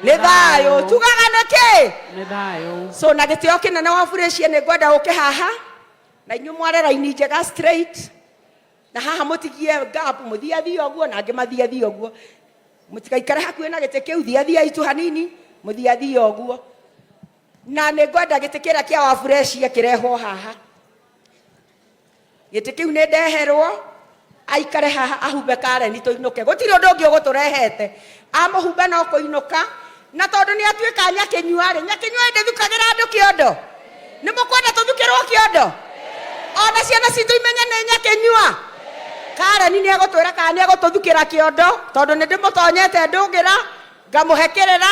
Nĩ thayũ. Tugaga nĩ kĩ? Nĩ thayũ. So na gĩtĩo kĩnene waburĩcie nĩ ngwenda ũke haha na inyuĩ mware raini njega straight na haha mũtigie gap, mũthiathie ũguo na angĩ mathiathie ũguo, mũtigaikare hakuhĩ na gĩtĩ kĩu, thiathiai tu hanini mũthiathie ũguo. Na nĩ ngwenda gĩtĩ kĩrĩa kĩa waburĩcie kĩrehwo haha. Gĩtĩ kĩu nĩ ndeherwo aikare haha ahumbe Karen tũinũke, gũtirĩ ũndũ ũngĩ ũgũtũrehete, amũhumbe no kũinũka. Na tondũ nĩ atuĩka nyakĩnyua rĩ, nyakĩnyua ndĩthukagĩra andũ kĩondo? Nĩ mũkwenda tũthukĩrwo kĩondo ona ciana citũ imenye nĩ nyakĩnyua? Karen nĩ egũtwĩra kana nĩ egũtũthukĩra kĩondo, tondũ nĩ ndĩmũtonyete ndũngĩra ngamũhe kĩrĩra,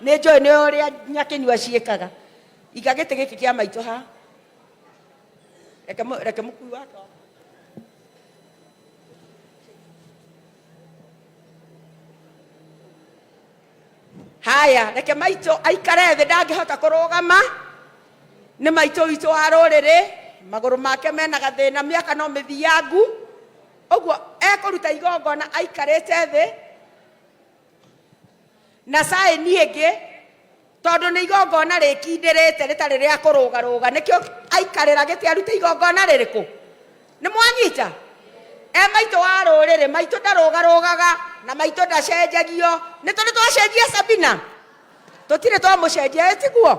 nĩ njũĩ nĩ ũrĩa nyakĩnyua ciĩkaga. Iga gĩtĩ gĩkĩ kĩa maitũ haha. Reke mũkui wake. Haya, reke maitũ aikare thĩ, ndangĩhota kũrũgama, nĩ maitũ witũ wa rũrĩrĩ, magũrũ make mena gathĩna, mĩaka no mĩthiangu ũguo, ekũruta igongona aikarĩte thĩ na caĩni ĩngĩ, tondũ nĩ igongona rĩkindĩrĩte rĩtarĩ rĩa kũrũgarũga, nĩkĩo aikarĩra gĩtĩ arute igongona rĩrĩkũ. Nĩ mwanyita? E maitũ wa rũrĩrĩ, maitũ ndarũgarũgaga na maitũ ndacenjagio. Nĩ tũrĩ twacenjia Sabina? Tũtirĩ twamũcenjia, ĩ tiguo?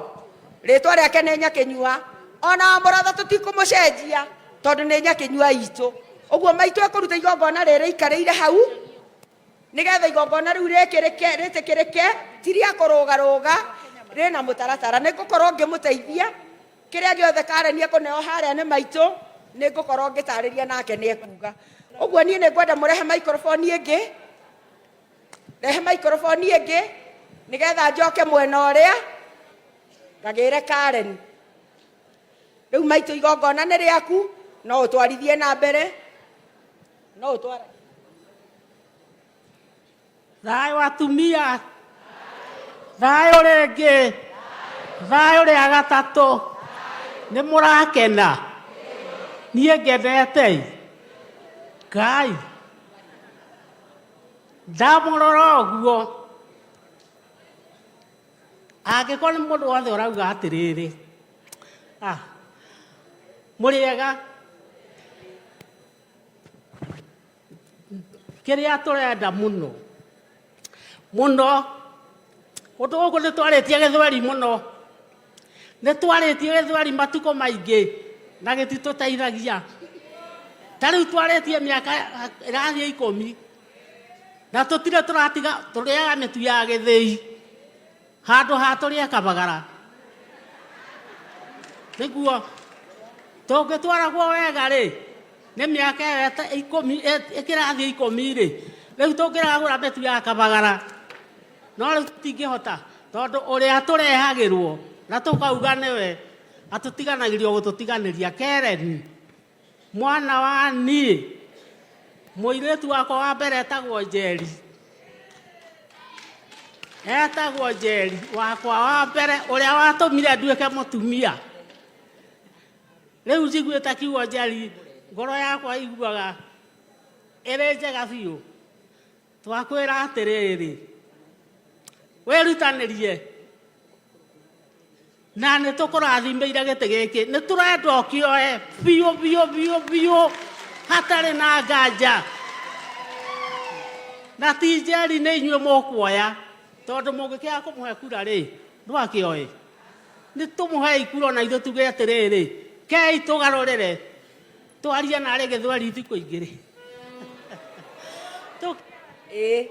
Rĩtwa rĩake nĩ Nyakĩnyua, ona mũratha tũtikũmũcenjia tondũ nĩ Nyakĩnyua itũ. Ũguo maitũ ekũruta igongona rĩrĩ aikarĩire hau, nĩgetha igongona rĩu rĩkĩrĩke, rĩtĩkĩrĩke, ti rĩa kũrũgarũga, rĩna mũtaratara. Nĩ ngũkorwo ngĩmũteithia kĩrĩa gĩothe Karen ekũneo harĩa nĩ maitũ, nĩ ngũkorwo ngĩtarĩria nake nĩ ekuga. Ũguo niĩ nĩ ngwenda mũrehe microphone ĩngĩ, rehe microphone ĩngĩ, nĩgetha njoke mwena ũrĩa ngagĩre Karen. Rĩu maitũ igongona nĩ rĩaku, no ũtwarithie na mbere, no ũtwara. Thayũ atumia, thayũ rĩngĩ, thayũ rĩa gatatũ. Nĩ mũrakena? Niĩ ngenete. Ngai ndamũrora ũguo, angĩkorwo nĩ mũndũ wothe ũrauga atĩrĩrĩ, ah, mũrĩega. Kĩrĩa tũrenda mũno mũno kũndũ gũkũ, nĩ twarĩtie gĩthweri mũno, nĩ twarĩtie gĩthweri matukũ maingĩ na gĩtitũteithagia. Ta rĩu twarĩtie mĩaka ĩrathiĩ 10 na tũtirĩ tũratiga, tũrĩaga mĩtu ya gĩthĩi handũ ha tũrĩe kabagara. Nĩguo tũngĩtwaragwo wega rĩ, nĩ mĩaka ĩyo 10 ĩkĩrathiĩ 10 rĩ, rĩu tũngĩragũra mĩtu ya kabagara. No rĩu tũtingĩhota, tondũ ũrĩa tũrehagĩrwo na tũkauga nĩwe atũtiganagĩria, gũtũtiganĩria. Kereni mwana wa niĩ, mũirĩtu wakwa wa mbere etagwo Njeri, etagwo Njeri wakwa wa mbere, ũrĩa watũmire nduĩke mũtumia. Rĩu njiguĩte kiugo Njeri, ngoro yakwa iguaga ĩrĩ njega biũ. Twakwĩra atĩrĩrĩ, wĩrutanĩrie na nĩ tũkũrathimĩire gĩtĩ gĩkĩ, nĩ tũrenda ũkĩoe biũ biũ biũ biũ hatarĩ na nganja. Na ti Njeri, nĩ inyuĩ mũkuoya, tondũ mũngĩkĩaga kũmũhe kura rĩ, ndwakĩoĩ. Nĩ tũmũhei kura ona ithuĩ tuge atĩrĩrĩ, kei tũgarũrĩre, twarie narĩ gĩthweri thikũ igĩrĩ. Ĩĩ.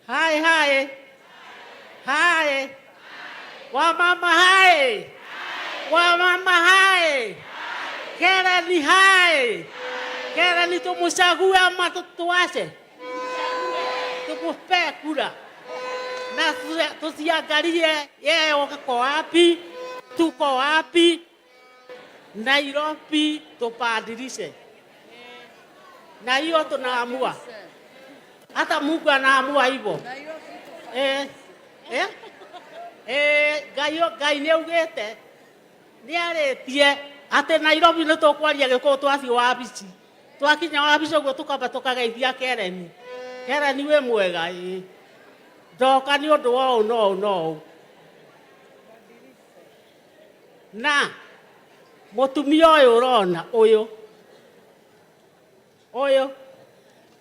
Hai hai. Hai. Wa mama hai. Wa mama hai. Kereni hai. Kereni tumuchague ama tuache? Tumupe kura. Na tusiangalie yeye wako wapi, tuko wapi. Nairobi tubadilishe. Na hiyo tunaamua. Hata Mungu anaamua hivyo. Ĩ, ĩ, ĩ, Ngai Ngai nĩ augĩte nĩ arĩtie atĩ Nairobi nĩ tũkwaria gĩkũyũ twathiĩ wabici twakinya wabici ũguo tũkamba tũkageithia Kereni Kereni wĩ mwega ĩ ndoka nĩ ũndũ wa ũũ na ũũ na ũũ na mũtumia ũyũ ũrona ũyũ ũyũ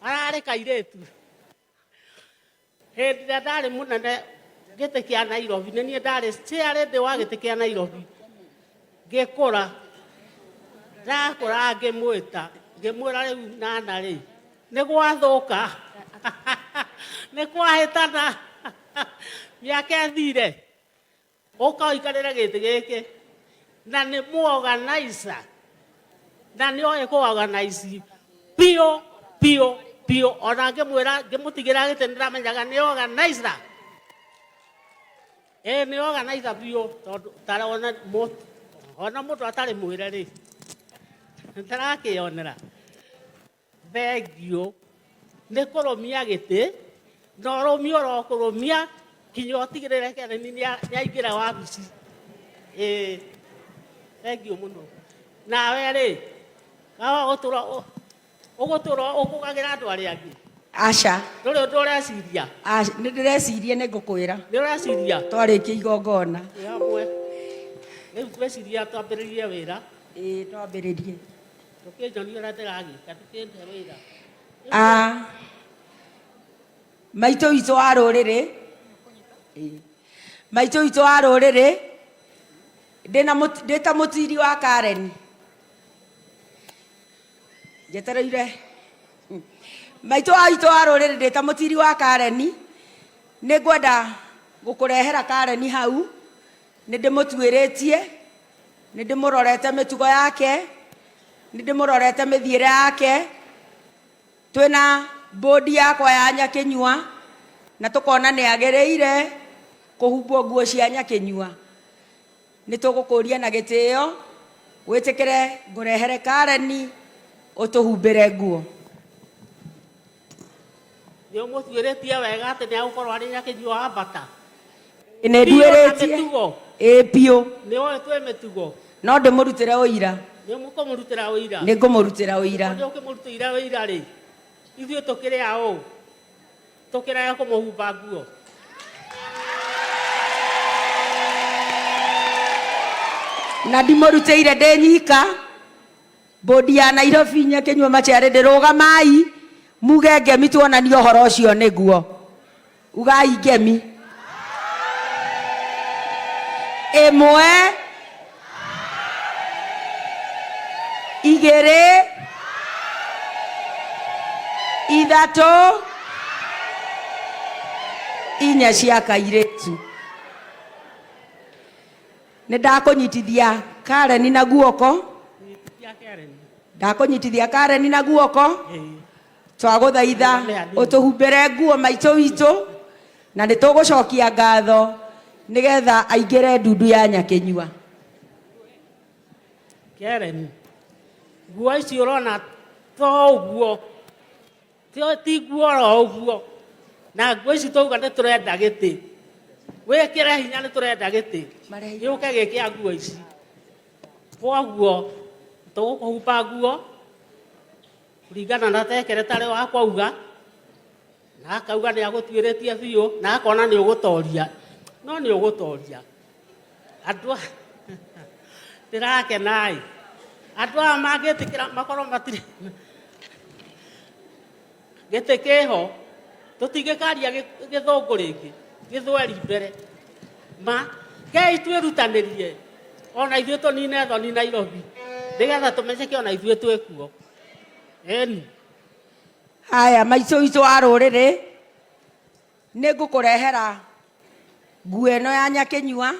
ararĩ kairĩtu hĩndĩ ĩrĩa ndarĩ mũnene gĩtĩ kĩa Nairobi nĩ niĩ ndarĩ chairlady wa gĩtĩ kĩa Nairobi ngĩkũra ndakũra ngĩmwĩta ngĩmwĩra rĩu nana rĩ nĩ gwathũka nĩ kwahĩtana mĩaka ĩthire Ũka ũikarĩre gĩtĩ gĩkĩ. Na nĩ mũorganizer. Na nĩ oĩ kũ organize biũ biũ biũ. Ona ngĩmwĩra ngĩmũtigĩra gĩtĩ nĩ ndamenyaga nĩ organizer. Ĩĩ nĩ organizer biũ tondũ ta ona ona mũndũ atarĩ mwĩre rĩ, nĩtarakĩonera. Thengiũ nĩ kũrũmia gĩtĩ, na ũrũmie oro kũrũmia kinya ũtigĩrĩre Kennedy nĩ aingĩra wabici. Ĩĩ, thengiũ mũno. Nawe rĩ, kawa ũgũtũra ũgũtũra ũkũgagĩra andũ arĩa angĩ? Aca. Ndũrĩ ũndũ ũreciria? Aca, nĩ ndĩreciria nĩ ngũkwĩra. Nĩ ũreciria? Twarĩkia igongona. Twĩ hamwe. Rĩu tweciria twambĩrĩrie wĩra. Ĩĩ twambĩrĩrie. Ndũkĩnjonie ũrĩa ndĩragĩka, ndũkĩnde wĩra. Ah, maitũ witũ wa rũrĩrĩ Ĩĩ. Maitũ witũ wa rũrĩrĩ ndĩna mũti- ndĩ ta mũtiri wa Karen njetereire maitũ wa witũ wa rũrĩrĩ ndĩ ta mũtiri wa Karen nĩ ngwenda gũkũrehera Karen hau nĩ ndĩmũtuĩrĩtie Nĩ ndĩmũrorete mĩtugo yake, nĩ ndĩmũrorete mĩthiĩre yake. Twĩna bodi yakwa ya Nyakĩnyua na tũkona nĩ agĩrĩire kũhumbwo nguo cia Nyakĩnyua. Nĩ tũgũkũria na gĩtĩo wĩtĩkĩre ngũrehere Kareni ũtũhumbĩre nguo. Nĩ ũmũtuĩrĩtie wega atĩ nĩ agũkorwo arĩ Nyakĩnyua wa bata? Nĩ Biũ na nduĩrĩtie. mĩtugo. Ĩĩ biũ. Nĩ ũĩ twĩ mĩtugo. No ndĩmũrutĩre ũira. Nĩ mũkũmũrutĩra ũira. Nĩ ngũmũrutĩra ũira. Nĩ ũkĩmũrutĩire ũira rĩ, ithuĩ tũkĩrĩ a ũ? Tũkĩrege kũmũhumba nguo. Na ndimũrutĩire ndĩ nyika. Bodi ya Nairobi Nyakĩnyua Machiarĩ ndĩrũgamai muge ngemi tuonanie ũhoro ũcio nĩguo. Ugai ngemi. Ĩmwe, igĩrĩ, ithatũ, inya cia kairĩtu. Nĩ ndakũnyitithia Karen na guoko. Ndakũnyitithia Karen na guoko. Twagũthaitha ũtũhumbĩre nguo maitũ witũ na nĩ tũgũcokia ngatho nĩgetha aingĩre ndundu ya Nyakĩnyua. Karen, nguo ici ũrona to ũguo ti nguo oro ũguo na nguo ici twauga nĩ tũrenda gĩtĩ wĩkĩre hinya nĩ tũrenda gĩtĩ gĩũke gĩkĩa nguo ici kwoguo tũgũkũhumba nguo kũringana na tekeretarĩ wakwa auga na akauga nĩ agũtuĩrĩtie biũ na akona nĩ ũgũtoria no nĩ ũgũtoria andũ ndĩrakena-ĩ andũ aya mangĩtĩkĩra makorwo matirĩ gĩtĩ kĩho tũtingĩkaria gĩthũngũ rĩngĩ gĩthweri mbere ma kei twĩrutanĩrie ona ithuĩ tũnine thoni Nairobi nĩgetha tũmenyeke ona ithuĩ twĩkuo ĩni. Haya maitũ witũ wa rũrĩrĩ nĩ ngũkũrehera nguo ĩno ya Nyakĩnyua.